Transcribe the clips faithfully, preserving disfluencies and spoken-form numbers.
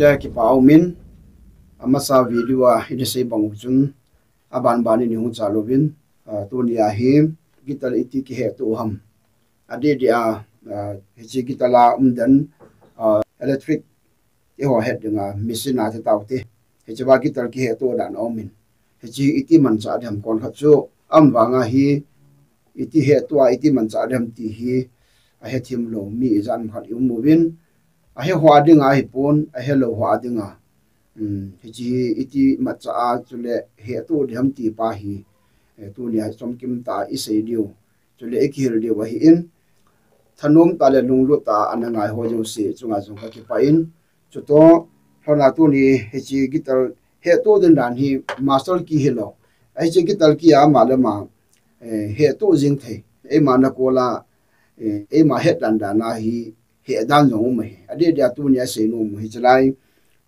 Kipa aumin, amasa video a ina sei bang u chun, aban ban in ihung cha louvin, ah, tunia hi guitar iti kihe to ham. Adeh dia, ah, hiche guitar a um den, ah, electric eiho het dinga machine a ti tau te. Hiche va guitar kihe to dan aumin. Hiche iti manchah dem kon khat chu am vanga hi iti he to a iti manchah dem ti hi ahe thim lou mi ijat khat i um uvin. Ahe ho a dinga hi pon, ahe lou ho a dinga. Um, hiche hi iti manchah a chule he to dem ti pa hi. Eh, tunia chomkim ta i sei diu. Chule i kihil diu ahi in. Thanom ta le lunglut ta ana ngai ho jouse chunga jong ka kipah in. Chutoh, lhona tuni hiche guitar he to den dan hi master key hilou. Hiche guitar key a ama le ama, eh, he to jing thei. Eima na kola, eh, eima het dan dan a hi he dan jong um ahi. Adeh dia tunia sei nom u hiche lai.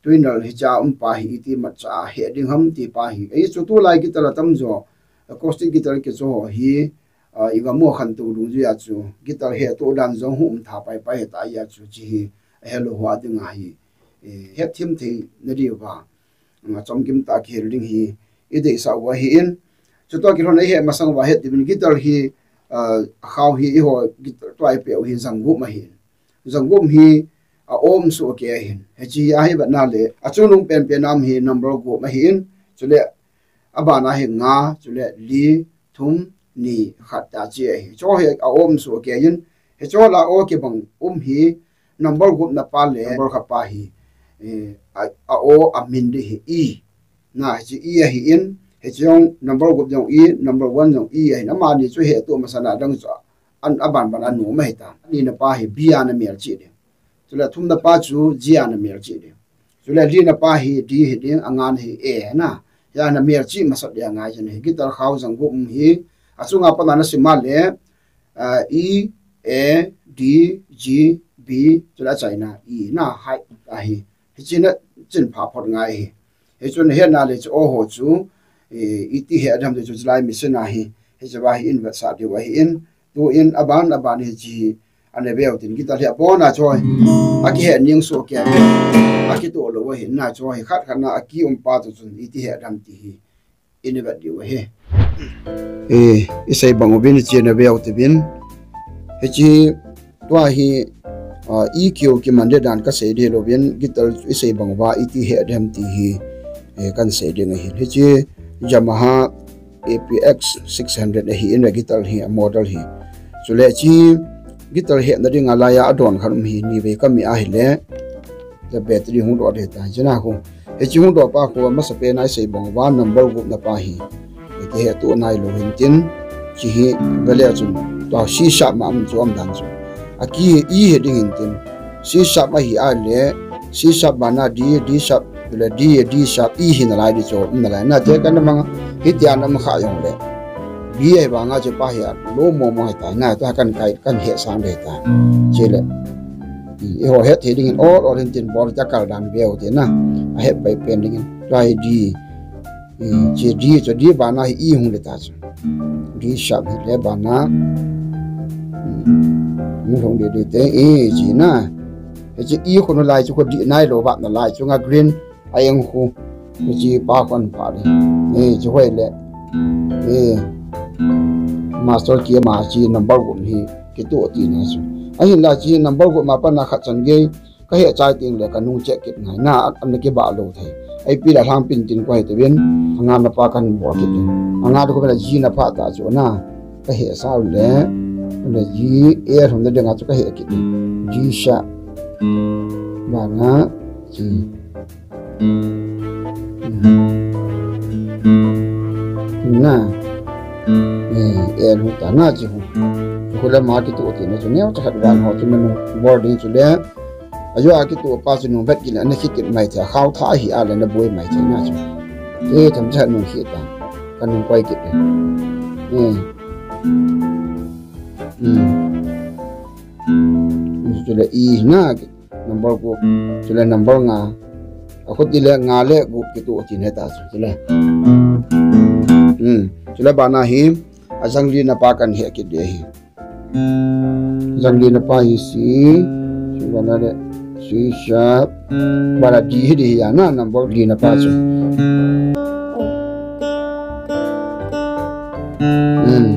Tuinal hiche a um pa hi iti manchah a he ding ham ti pa hi. Ei chu tulai guitar atam jo. Acoustic guitar kicho ho hi, ah, i gam u khantou dungjuia chu guitar he to dan jong hung um tha pai pai hita a chu hiche hi ahe lou ho a dinga hi, eh, het thim thei na diuva, ah, chomkim ta kihil ding hi i deisah u ahi in. Chutoh kilhon a i he masang uva het diuvin guitar hi, ah, akhao hi eiho guitar tua i pe u hi janggup ahi in. Janggup hi a om soh kei ahin. Hiche hi ahi vetna le achungnung penpen a um hi number gup ahi in. Chule abana hi nga, chule li, thum, ni, khat ta che ahi. Hicho hi a om soh kei in. Hicho la o kibang um hi number gup na pa le number khat pa hi, eh, a, a o a min ding hi E. Na, hiche E ahi in. Hiche jong number gup jong E, number one jong E ahi in. Amani chu he to masana dang chu an aban ban a nom ahi ta. Ani na pa hi B a na melchih ding. Chule thum na pa chu G a na melchih ding. Chule li na pa hi D hi ding, a nga na hi A na. Hia na melchih masat dia ngai jin hi. Guitar khao janggup um hi. Achunga pat na na sim a le, ah, E, A, D, G, B, chule achaina E na hai ahi. Hiche na chin pha phot ngai hi. Hichun hetna le chu o ho chu, eh, iti he dem chu chulai machine a hi. Hiche va hi in vetsah diu ahi in. Tuin aban aban hiche ana veu tin guitar hi abon a choi. Akihe ning soh kei. Akitoh lou ahi na choi. Khat khat na a key um pa chu chun iti he dem ti hi. Ina vet diu ahi. Eh, i sei bang uvin hiche na veu tivin. Hiche tua hi, ah, E Q kiman ding dan ka sei ding louvin guitar i sei bang uva iti he dem ti hi, eh, kan sei ding ahi. Hiche Yamaha A P X six hundred ahi in guitar hi a model hi. Chule hiche guitar hena dinga laiya adon khat um hi ni vei ka mi ahile. The battery hung doh ding ta, hiche na khu. Hiche hung doh pa khu, masa pen a i sei bang uva number gup na pa hi. Kihe to nai lou hin tin, hiche hi, vele chun, tua C sharp ma um chu um dan chu. A key E hi ding hin tin, C sharp ahi a le, C sharp bana D, D sharp, le D, D sharp, E hi nalai ding chu, um nalai. Na te kan mang, hitia na ma kha jong le. B ahi vanga chu pa hi a, lo mo mo hi ta, na ta kan kai, kan he sang de ta. Chule. I, eiho het thei dingin ol ol in tin bol ta kal dan veu te na. A het pai pen dingin. Tua hi D. I, hiche D, chu D bana hi E hung le ta chu. D sharp hi le bana. Hmm. Hung hung de de te, e, hiche na. Hiche E khu nalai chu khu D nai lou va nalai chu nga green. A eng khu, hiche pa kon pa le. Eh, hiche hoi le. Eh, master key ma hiche number gup hi kitoh tina chu. Ahinla hiche number gup ma pa na khat chan gei. Ka he chai ting le ka nung check kit ngai. Na, an na kibah lou thei. Ipi la lhang pin tin ko he te vin. Anga na pa kan bol kit le. Anga to ko na G na pa ta chu na. Ka he sa le. Le G, A hung na dinga chu ka he kit le. G sharp. Bana, G. Na. Eh, eh, lu ta na chi hu. Khu le ma kitoh kit na chu neo cha khat van ho chu na nu bol ding chu le. Ajo a kitoh pa chu nu vet kit na, na kit kit mai cha, khao tha hi a le na boi mai cha na chu. Eh, tham cha nu kit ta. Ka nu koi kit le. Eh. Hmm. Chu le E na. Number gup, chule number nga. Akhuti le nga le gup kitoh tina ta chu, chule. Hmm. Chule bana hi, ajangli na pa kan he kit ding ahi. Jangli na pa hi C, chule bana le, C C sharp. Bala D hi di hi a na, number D na pa chu. Hmm.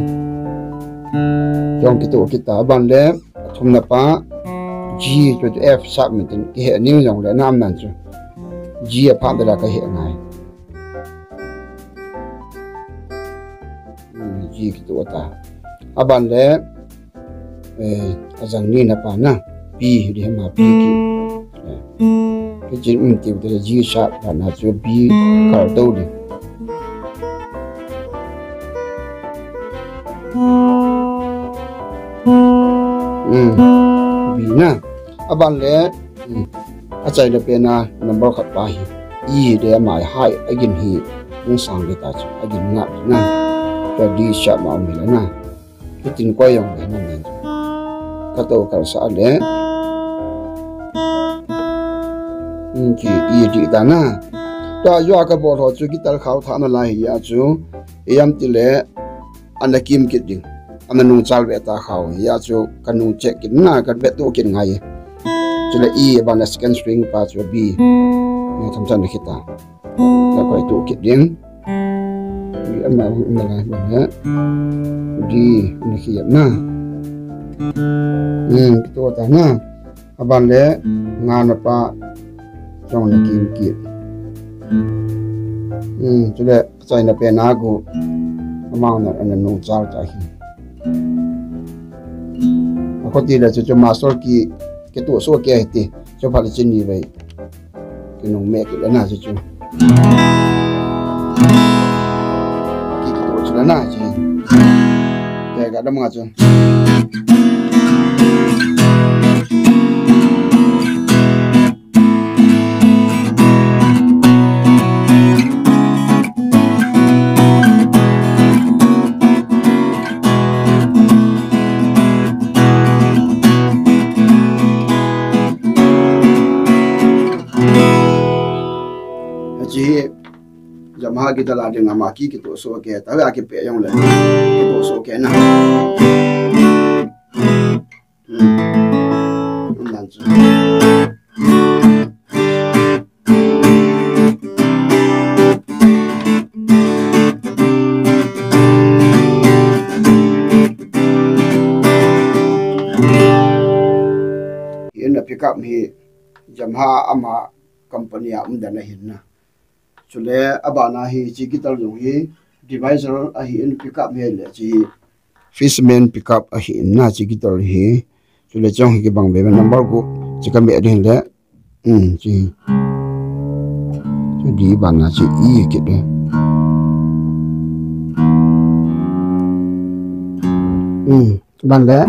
Jong kitoh kit ta, aban le, athumna pa, G chu F sharp min tin, kihe ning jong le, nam nan chu. G a phat da la kahe ngai. Hmm, G kitoh ta. Aban le, eh, ajang ni na pa na, P, di hama P ki. Eh, kichin um tiu te G sharp pa na chu B kal to di. Hmm, B na. Aban le, hmm, achaina pen a number khat pa hi. E de ama hai agin hi. Hung sang le ta chu, agin nga na. Ka D sharp ma um le na. Kitin koi jong le na nen. Kato kal sa le. Hmm, ki E di ta na. Ta jua kabol ho chu guitar khao tha na lai hi a chu. Ijam ti le. Ana kim kit ding. Ana nung chal ve ta khao. Hi a chu ka nung check kit na, ka vet to kit ngai. Chule E, aban le second string pa chu B. Ni tham chan na khita. Ka koi to kit ding. B ama, ama lai, aban le D, na khi na. Hmm, to ta na. Aban le nga na pa jong na kim kit. Hmm, chule achaina pen a gu. Amang na ana nung chal ta hi. Akoti le chu chu master key kitoh soh kei ti. Chu phat le chu ni vei. Kinung me kit le na chu chu. Ki kitoh chu le na chu. Te ga dam nga chu. Hiche hi Yamaha guitar a ding ama ki kitoh soh kei, ta a kipe jong le kitoh soh kei na. Hmm. Nan chu. Hi in a pickup hi Yamaha ama company a um dan ahin na. Chule abana hi hiche guitar jong hi divisor ahi in pickup hi le hiche Fishman pickup ahi in na hiche guitar hi. Chule chong hi kibang be number gu hiche ka me ding le. Hmm, hiche. Hiche D bana hiche E kit le. Hmm. Ban le.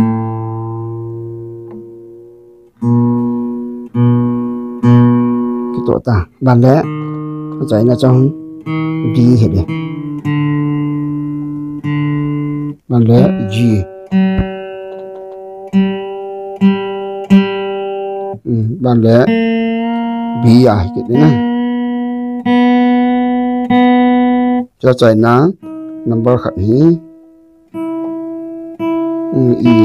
Kitoh ta. Ban le. Achaina chong. D hi di. Ban le G. Hmm, ban le B a hi kit na. Achaina number khat hi. Hmm, E.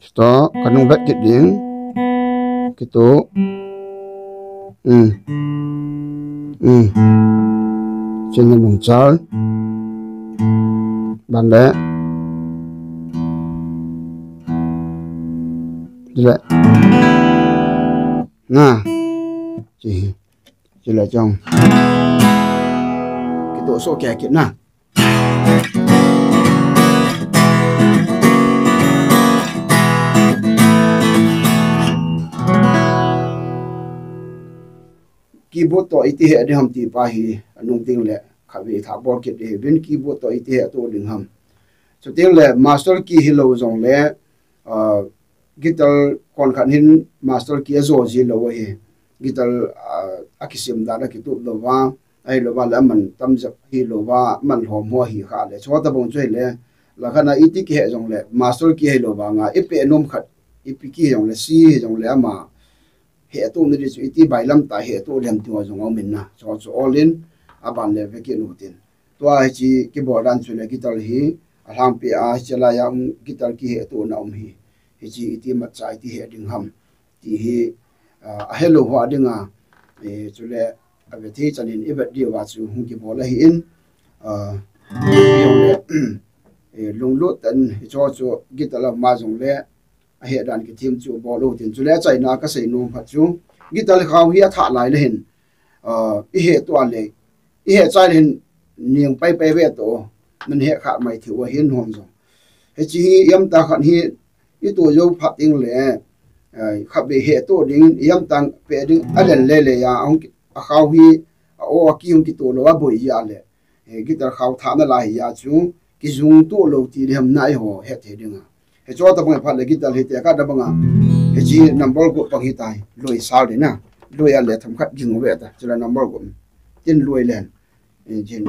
Stop. Ka nung vet kit ding. Kitoh. Hmm. Hmm. Hiche na nung chal. Ban le. Dile. Na. Hiche. Hiche le chong. Kitoh soh kei kit na. Keyboard toh iti he ding ham ti pa hi, anung ding le, khatvei tha bol kit ding hi, vin keyboard toh iti he toh ding ham. Chuti le, master key hilou jong le, ah, guitar kon khat hin master key ajo ji lou ahi. Guitar, ah, akisem dan akitup lou va, ahilouva le aman tamjep hilou va, aman lhom ho hi kha le. Chutabang chu hile, la khat na iti kihe jong le, master key hilou vanga, ipi nom khat, ipi key jong le, C hi jong le ama, he tu ni di chu iti bailam ta he tu lem tu jong um in na. Chu chu all in, aban le ve kit u tin. Tua hiche keyboard dan chu le guitar hi, alhangpi a hiche laiya um guitar kihe tuna um hi. Hiche iti matcha iti he ding ham. Ti hi, ah, ahelou ho dinga, eh, chule ave thei chan in i vet diu va chu hung kibol ahi in, ah, i jongle, eh, lunglut tah in hicho chu guitar la ma jongle, ahe dan kithem chu bol u tin. Chule achaina kasei nom khat chu, guitar khao hi athah lai le hin, ah, i hetu a le, i he chai le hin, ning pai pai ve to, nan he kha mai thei u ahin hom jong. Hiche hi iam ta khat hi, i tu jou phat ding le, eh, khatvei hetu ding, iam tang pe ding, alen le le ya, ahung ki, akhao hi, a o, aki hung kitu lou, aboi ya le. Eh, guitar khao thah nalai hi ya chu, kijung tu lou ti le ham na eiho, het thei ding a. Hicho tabang phat le guitar hi tekah tabang a. Hiche number gup bang hitai, lui sal ding na. Lui a le themkhat ging ve ta, chule number gup. Tin lui len. Eh, jin.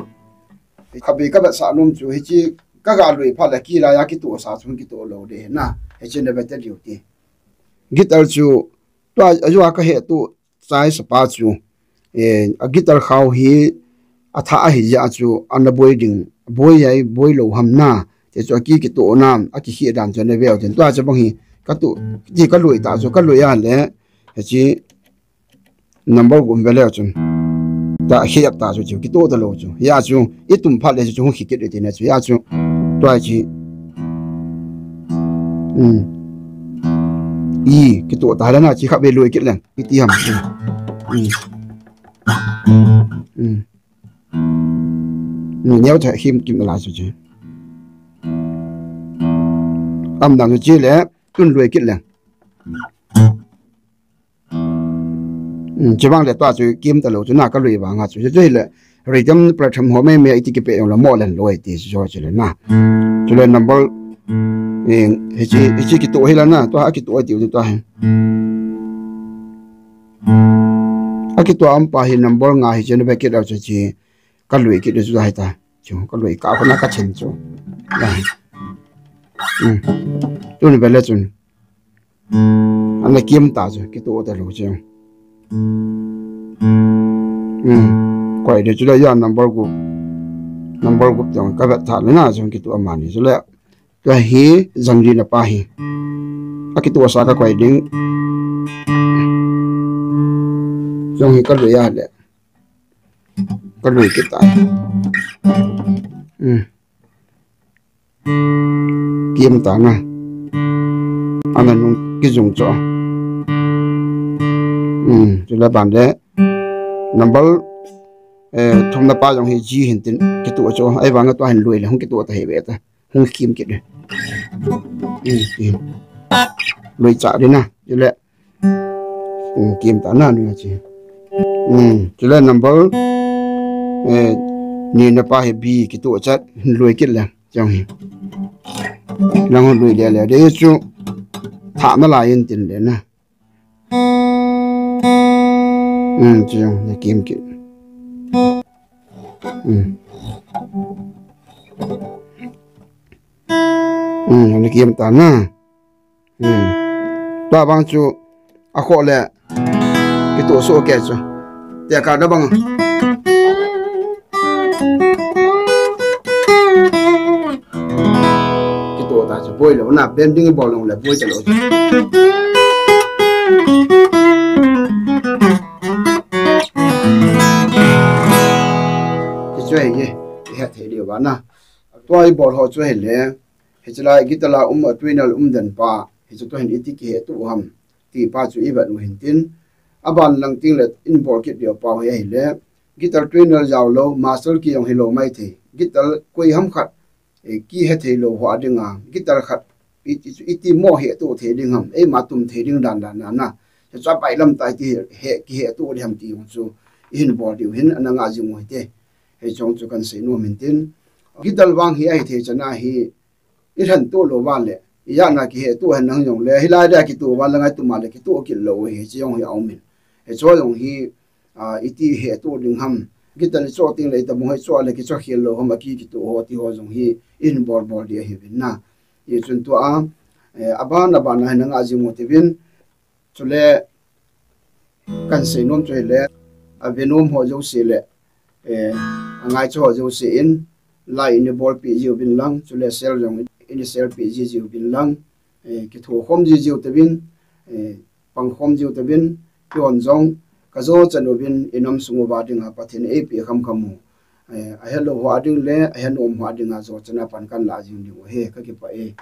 Khatvei ka vetsah nom chu, hiche ka ga lui phat le kilai a kitoh sa chu kitoh lou ding na. Hiche na ve ta diu ti. Guitar chu, tua, ajeh a ka hetu chai sapa chu, eh, a guitar khao hi athah ahi jeh a chu, ana boi ding, boi ai, boi lou ham na. Ti chu aki kitoh na, aki khi dan chu na ve u tin. Tua chu bang hi, ka tu, ti ka lui ta chu, ka lui a le, hiche number gup ve le chun. Ta khi ta chu, chu kitoh ta lou chu. Ya chu, i tum phat le chu, chu hung khi kit u ti na chu. Ya chu, tua chu. Hmm. I, kitoh ta le na, chu khatvei lui kit le. Iti ham. Hmm. Hmm. Hmm, neo tha him kim la chu chu. Am dang chu le, tun lui kit le. Hmm, chu vang le tua chu kim ta lou chu na ka lui vang a chu. Chu chu le, rhythm platform ho me me iti kipe jong le mo len loi ti chu chu le na. Chu le number, eh, hiche, hiche kitoh hi la na, tua kitoh ti u tua hi. Akitoh a um pa hi number nga hi chun ve kit lou chu chu ka lui kit chu ahi ta. Chu ka lui ka khuna ka chen chu. Hmm. Tun ve le chun. Ana kim ta chu, kitoh ta lou chu. Hmm. Koi de chu la ya number gup. Number gup jong ka vet tha le na chu kitoh a mani chu le. Tua hi, jangri na pa hi. Akitoh sa ka koi ding. Jong hi ka lui a le. Ka lui kit ta. Hmm. Kim ta na. Ana nung kijung chu. Hmm, chu le ban le. Number, eh, thum na pa jong hi G hin tin kitoh chu. Ahivang a tua hin lui le hung kitoh ta hi ve ta. Hung kim kit. Hmm, hmm. Lui cha ding na. Chu le. Hmm, kim ta na nu chi. Hmm, chu le number, eh, ni na pa hi B kitoh chat lui kit le. Jong hi. Lang lui le le. De chu. Tha na la yin tin le na. Hmm, chu jong na kim kit. Hmm. Hmm, na kim ta na. Hmm. Tua bang chu a kho le kitoh so ke chu. Te ka da bang. Kitoh ta chu boi lou na bending bol lou le boi ta lou. Ti chu ahi e, i het thei diu va na. Tua i bol ho chu ahi le. Hiche lai guitar la um a tuinal um den pa, hiche tua hin iti kihe tu ham, ti pa chu i vet u hin tin. A ban lang ting le in bol kit diu pa hi ahi le. Guitar tuinal jao lou, master key jong hi lou mai thei. Guitar koi ham khat, eh, kihe thei lou ho a dinga. Guitar khat, i, i, iti mo he tu thei ding ham, eima tum thei ding dan dan na na. Hiche chu a bai lam ta iti he, kihe tu ding ham ti jong chu. I hin bol diu hin, ana nga jing u hite. Hiche jong chu kan sei nom hin tin. Guitar vang hi ahi thei chan a hi, i lhen tu lou va le, i ya na kihe tu hen nang jong le, hilai dia kitu va le ngai tu ma le kitu kit lou hi, chi jong hi a um in. Hiche jong hi, a, iti he tu ding ham. Guitar ni cho ting le i ta bung hi cho le kicho khel lou ham a ki kitu ho ti ho jong hi, in bol bol di ahi vin na. I chun tua, eh, a ban a ban a hin nga jing u ti vin. Chule, kan sei nom chu hi le, a ve nom ho jouse le, eh, a ngai chu ho jouse in, like in i bol pi jiu vin lang, chule share jong in i share pi ji jiu vin lang, eh, kitho khom ji jiu ta vin, eh, pang khom jiu ta vin, Kihon jong kajo chan uvin inam sung uva dinga Pathen in eipeh khamkham u, ahelou ho a ding le ahenom ho a dinga jo chan a pan kanla jing diu ahi. Kakipah e.